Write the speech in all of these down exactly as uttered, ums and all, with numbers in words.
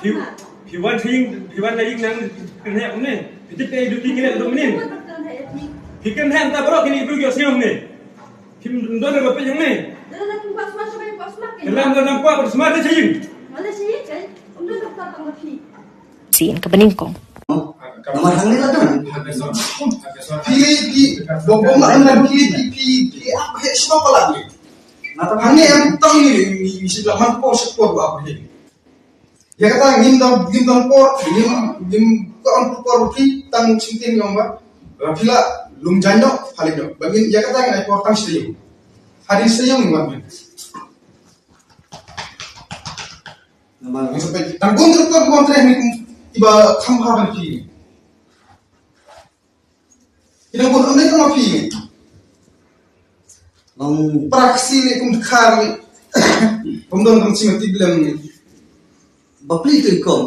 Phi, phi wan sha ïing, phi wan la ïing nang kren heh ne. Phi tip ei duty ngi leh dong ne. Phi kren heh ta bro kini bru yo sñiaw ne. Phim don ba phi ne. Kelam da nang kwa ba smart da sha ïing. Sien ka banyngkong. Namar hangne la don. Phi, phi, bom, bom, la don, phi, phi, phi, phi, ap, he, sma pala. Hangne em tang ni, ni, ni, sila man ko, sila ko, ap, he. Ïa kata ngim don, ngim don por, ngim, ngim ko am por phi tang singtin ngam ba. Ba phi la lum jan dok, halik dok. Ba ngim ïa kata ngai por tang sila. Hadin sila ngam ba. Namar ngi sampai tang gun tu ko gon treh ni iba kham ha ban phi. Ina bun amne ka ma phi. Long praksi le kum khar le. Kum don kum sima tiblem le. Bapli tu ikom.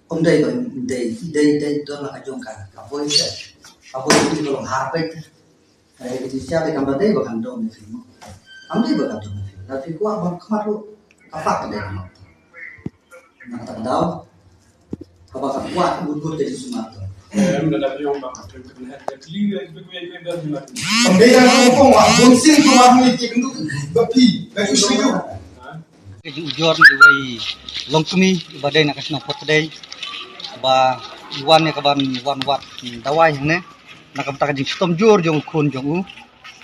Kum dai don dai dai dai don la ka jong ka. Ka boy se. Ka boy tu ko long har bai. Ai ki sia de kam ba dai ba kan don ni mo. Am dai ba kan don ni. La phi kwa ba khmat ru. Ka pak dai mo. Na ka daw. Haba ka kwah ka bun bun ka jingsumar tu. Pynbeit ïa ka kong wa bun sing tu wa hynrei ki kynduh ba phi ka ju shu ju. Ka jingujor na iwei longkmie iba dei na ka shnong Photkdei ba i wan ïa ka ban wan wad dawai hangne na ka bynta ka jingshitom jur jong u khun jong u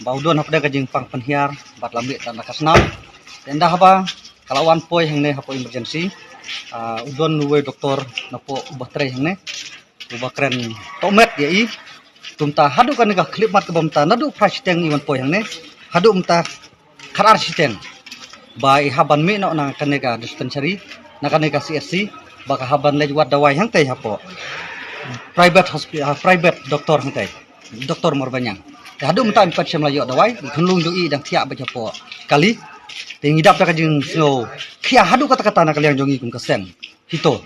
ba u don hapdeng ka jingpang pynhiar bad lam bit na ka snam. Te ynda haba ka la wan poi hangne hapoh emergency. Ah, u don uwei doktor napoh uba trei hangne. Uba kren tohmet ïa i. Kumta haduh kane ka khyllipmat kaba mynta naduh phra shiteng i wan poi hangne. Haduh mynta khatar shiteng. Ba i hap ban mih noh na kane ka dispensary, na kane ka C H C, ba ka hap ban leit wad dawai hangtei hapoh private hospi-, ah, private doktor hangtei. Doktor Marbaniang. Te haduh mynta em pat shem la ïoh dawai, i khunlung jong i dang thiah beit hapoh kali. Te ngi dap da ka jingsngew khia haduh katta katta na ka liang jong i kum ka seng. Hito.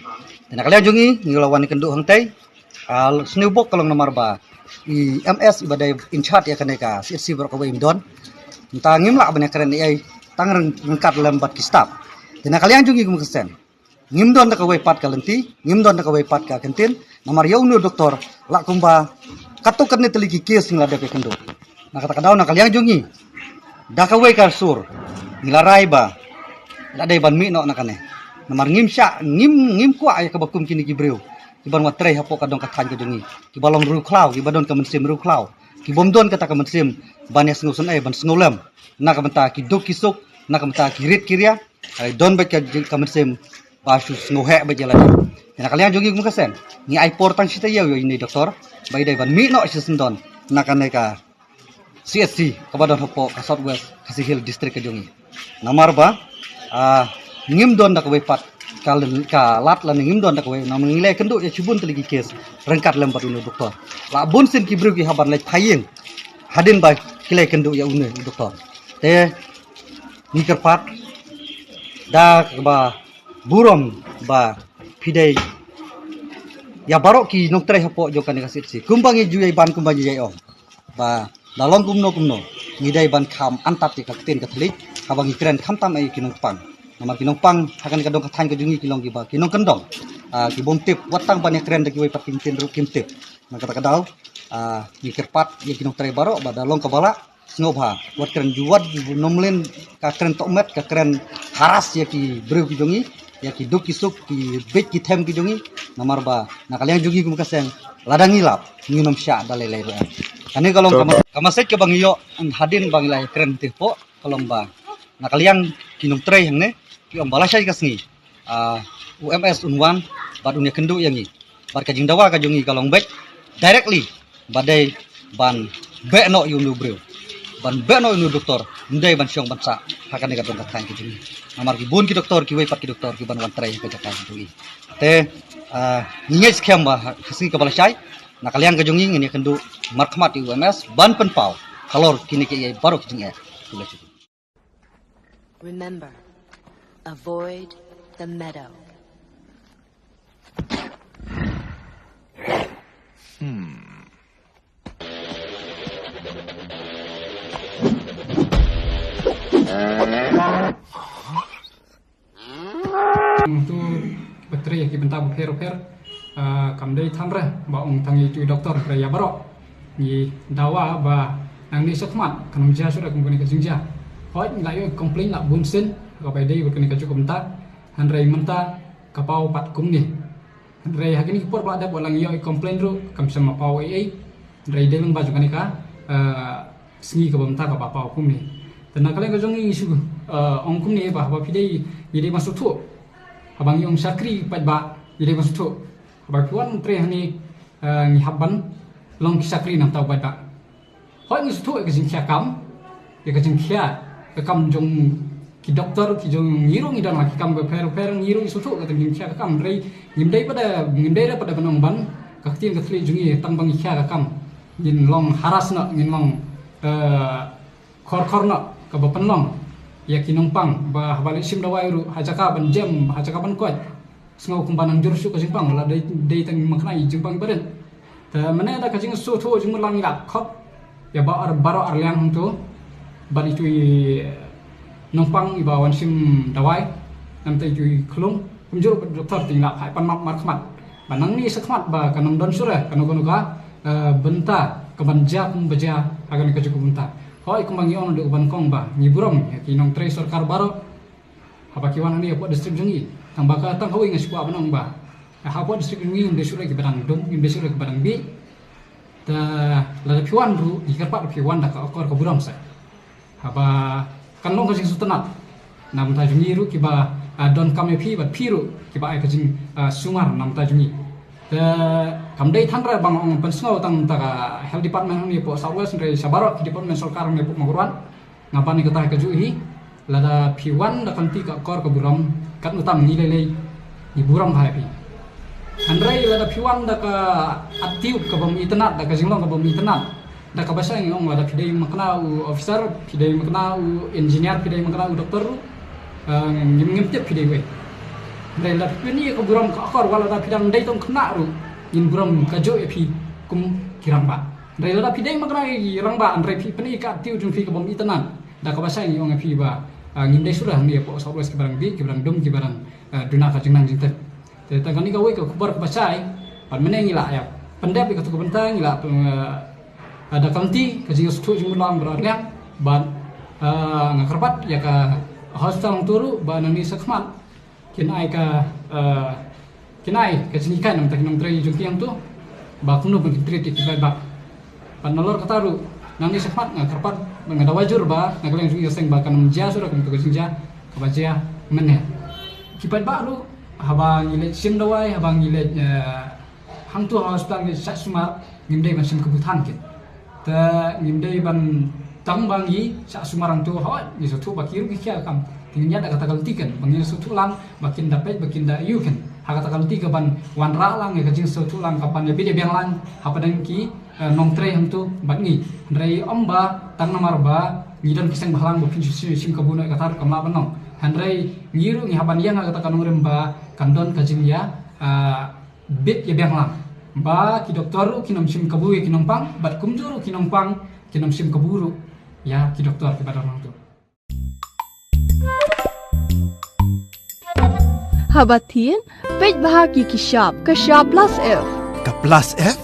Te na ka liang jong i, ngi la wan ïakynduh hangtei. Ah, sniew bok ka long namar ba i M S iba dei in charge ïa kane ka C H C baroh kawei im don. Mynta ngim lah ban ïakren ei ei tang ryng-, ryngkat lem bad ki staff. Te na ka liang jong i kum ka seng. Ngim don da kawei pat ka lynti, ngim don da kawei pat ka kyntien, namar ïa une u doktor, la kumba, katto katne tylli ki case ngi la dep ïakynduh. Na kata ka daw na ka liang jong ngi, da kawei ka sur, ngi la rai ba, la dei ban mih noh na kane. Namar ngim shah, ngim, ngim kwah ïa kaba kum kine ki briew, kiban wan trei hapoh ka dong ka thaiñ ka jong ngi, kiba long riewkhlaw, kiba don ka mynsiem riewkhlaw, kibym don kata ka mynsiem, ban ïa sngewsynei, ban sngewlem, na ka bynta ki duk ki suk, na ka bynta ki rit ki ria, Ai, don beit ka, ka mynsiem ba shu sngewheh beit ïa lade. Te na ka liang jong ngi kum ka seng, ngi ai por tang shi taïew ïa ine i doktor ba i dei ban mih noh shisyndon na kane ka C H C kaba don hapoh ka South West Khasi Hills District ka jong ngi. Namar ba, ah, ngim don da kawei pat ka len-, ka lad lane ngim don da kawei, namar ngi la ïakynduh ïa shibun tylli ki case ryngkat lem bad une u doktor. La bun sien ki briew ki hap ban leit phai ïing hadien ba ki la ïakynduh ïa une u doktor. Te ngi kyrpad da kaba burom ba phi dei ïa baroh ki nongtrei hapoh jong kane ka C H C. Kumba ngi ju ïai ban kumba ngi ïai ong ba la long kumno kumno ngi dei ban kham antad ïa ka ktien ka thylliej haba ngi kren khamtam ïa ki nongpang. Namar ki nongpang ha kane ka dong ka thaiñ ka jong ngi ki long kiba ki nongkyndong. Ah, kibym tip wat tang ban ïakren da kiwei pat ki ktien ruh kim tip. Na kata ka daw, ah, ngi kyrpad ïa ki nongtrei baroh ba da long kaba lah sngewbha wat kren juwat, ym leh ka kren tohmet, ka kren haras ïa ki briew ki jong ngi, ïa ki duk ki suk, ki beit ki them ki jong ngi. Namar ba na ka liang jong ngi kum ka seng, lada ngi lap ngin ym shah da lei lei ruh. Kane ka long ka ma-, ka message kaba ngi ïoh hadien ba ngi la kren te hapoh, ka long ba na ka liang ki nongtrei hangne ki ong ba lashai ka sngi, ah, u M S un wan bad un ïakynduh ïa ngi. Bad ka jingdawa ka jong ngi ka long beit directly ba dei ban beh noh ïa une u briew, ban beh noh ïa une u doktor, ym dei ban shong ban sah ha kane ka dong ka thaiñ ka jong ngi. Namar ki bun ki doktor, kiwei pat ki doktor kiban wan trei ha ka jaka ka jong ngi. Te, ah, ngi ngeit skhem ba ha ka sngi kaba lashai na ka liang ka jong ngi ngin ïakynduh markhmat ïa u M S ban pynpaw halor kine kiei baroh ki jingeh. Khublei shibun. Remember, avoid the meadow. Tu bateri ki bynta bapher bapher. Ah, kam dei tang re ba ong tang ïa itu i doktor, hynrei ïa baroh ngi dawa ba nangne shakhmat kan ym jia shuh kum kane ka jingjia. Hooid, ngi la ïoh complain la bun sien kaba ïadei bad kane ka juh ka bynta, hynrei mynta ka paw pat kumne. Hynrei ha kine ki por ba la dep, wat la ngi ïoh complain ruh kam shym la paw ei ei. Hynrei dei lang ba jong kane ka, eh, sngi kaba mynta kaba paw kumne. Te na ka liang ka jong ngi, ngi shu, eh, ong kumne ba haba phi dei, ngi dei ban sngewthuh. Haba ngi ong shakri pat ba ngi dei ban sngewthuh. Haba phi wan trei hangne, eh, ngi hap ban long ki shakri na ka bynta u paidbah. Hooid, ngi sngewthuh ïa ka jingkhia kam, ïa ka jingkhia ka kam jong ki doktor, ki jong ngi ruh ngi don la ki kam bapher bapher, ngi ruh ngi sngewthuh ka jingkhia ka kam, hynrei ngim dei pat de, ngim dei re pat de ban ong ba ka ktien ka thylliej jong ngi tang ba ngi khia ka kam ngin long harass noh, ngin long, eh, khor khor noh, kaba pynlong ïa ki nongpang ba haba leit shim dawai ruh ha jaka ban jem, ha jaka ban koit, sngew kumba nang jur shuh ka jingpang, la dei, dei tang mynkhana ïa jingpang iba rit. Te mynne da ka jingsngewthuh jingmut lang ïa la khot ïa ba ar, baroh ar liang hangto, bad itu i nongpang iba wan shim dawai, namar itu i khlung, kumjuh bad doktor, te ngi la phai pan map markhmat ba nangne shakhmat ba kan ym don shuh re kano kano ka, eh, bynta kaban jia kumba jia ha kane ka juh ka bynta. Hooid, kumba ngi ong naduh ban kong ba ngi burom ïa ki nongtrei sorkar baroh haba ki wan hangne hapoh district jong ngi. Tang ba ka tang kawei nga shu kwah ban ong ba hapoh district jong ngi ngim dei shuh re kiba dang dum, ngim dei shuh re kiba dang bieit. Te lada phi wan ruh, ngi kyrpad ba phi wan da ka akor ka burom sa. Haba kan long ka jingsngewtynnat na bynta jong ngi ruh kiba, ah, donkam ïa phi, bad phi ruh kiba ai ka jing, ah, sumar na bynta jong ngi. Te kam dei than re ba nga ong pynsngew tang na ka health department hangne hapoh South West, hynrei sha baroh ki department sorkar hangne hapoh Mawkyrwat. Nga ban ïa kata ka juh hi, lada phi wan da ka lynti ka akor ka burom, katno tam ngi lei lei ngi burom bha ïa phi. Hynrei lada phi wan da ka attitude kaba ym itynnat, da ka jinglong kaba ym itynnat, da kaba shai ngi ong lada phi dei makna u officer, phi dei makna u engineer, phi dei makna u doktor ruh, eh, ngim, ngim tip phi dei uei. Hynrei lada phi pyni ïa ka burom ka akor, wat lada phi dang dei tang khynnah ruh, ngin burom kajuh ïa phi kum ki rangbah. Hynrei lada phi dei makna ki rangbah, hynrei phi pyni ïa ka attitude jong phi kaba ym itynnat, da kaba shai ngi ong ïa phi ba, ah, ngim dei shuh re hangne hapoh South West kiba dang bieit, kiba dang dum, kiba dang, ah, duna ka jingnang jingtip. Te tang kane kawei ka khubor kaba shai, bad mynne ngi la ïa pyndep ïa katu ka bynta, ngi la pyn, ah, da ka lynti ka jingsngewthuh jingmut lang baroh ar liang, bad, ah, nga kyrpad ïa ka hospital hangto ruh ba nangne shakhmat kin ai ka, eh, kin ai ka jinghikai na bynta ki nongtrei jong ki hangto ba kumno ban kin treat ïa ki paidbah. Bad nalor kata ruh, nangne shakhmat nga kyrpad, nga dawa jur ba na ka liang jong ngi ka seng ba kan ym jia shuh re kum katu ka jingjia kaba jia mynne. Ki paidbah ruh haba ngi leit shim dawai, haba ngi leit, eh, hangto ha hospital ngi shah sumar, ngim dei ban shim kabu than kit. Te ngim dei ban tang ba ngi shah sumar hangto, hooid ngi sngewthuh ba ki ruh ki khia ka kam. Te ngin ïaid da kata ka lynti keiñ ba ngin sngewthuh lang ba kin da peit, ba kin da ïoh keiñ ha kata ka lynti kaban wanrah lang ïa ka jingsngewthuh lang, kaban ïabit ïabiang lang hapdeng ki, eh, nongtrei hangto bad ngi. Hynrei ym ba tang namar ba ngi don ki seng bhalang ba phin shu shim kabu noh, kata ruh kam lah ban long. Hynrei ngi ruh ngi hap ban ïeng ha kata ka nongrim ba kan don ka jingïa, ah, bit ïabiang lang ba ki doktor ruh kin ym shim kabu ïa ki nongpang, bad kumjuh ruh ki nongpang kin ym shim kabu ruh ïa ki doktor kiba don hangto. Haba thied, peit bha ki ki shap, ka shap Plus F. Ka Plus F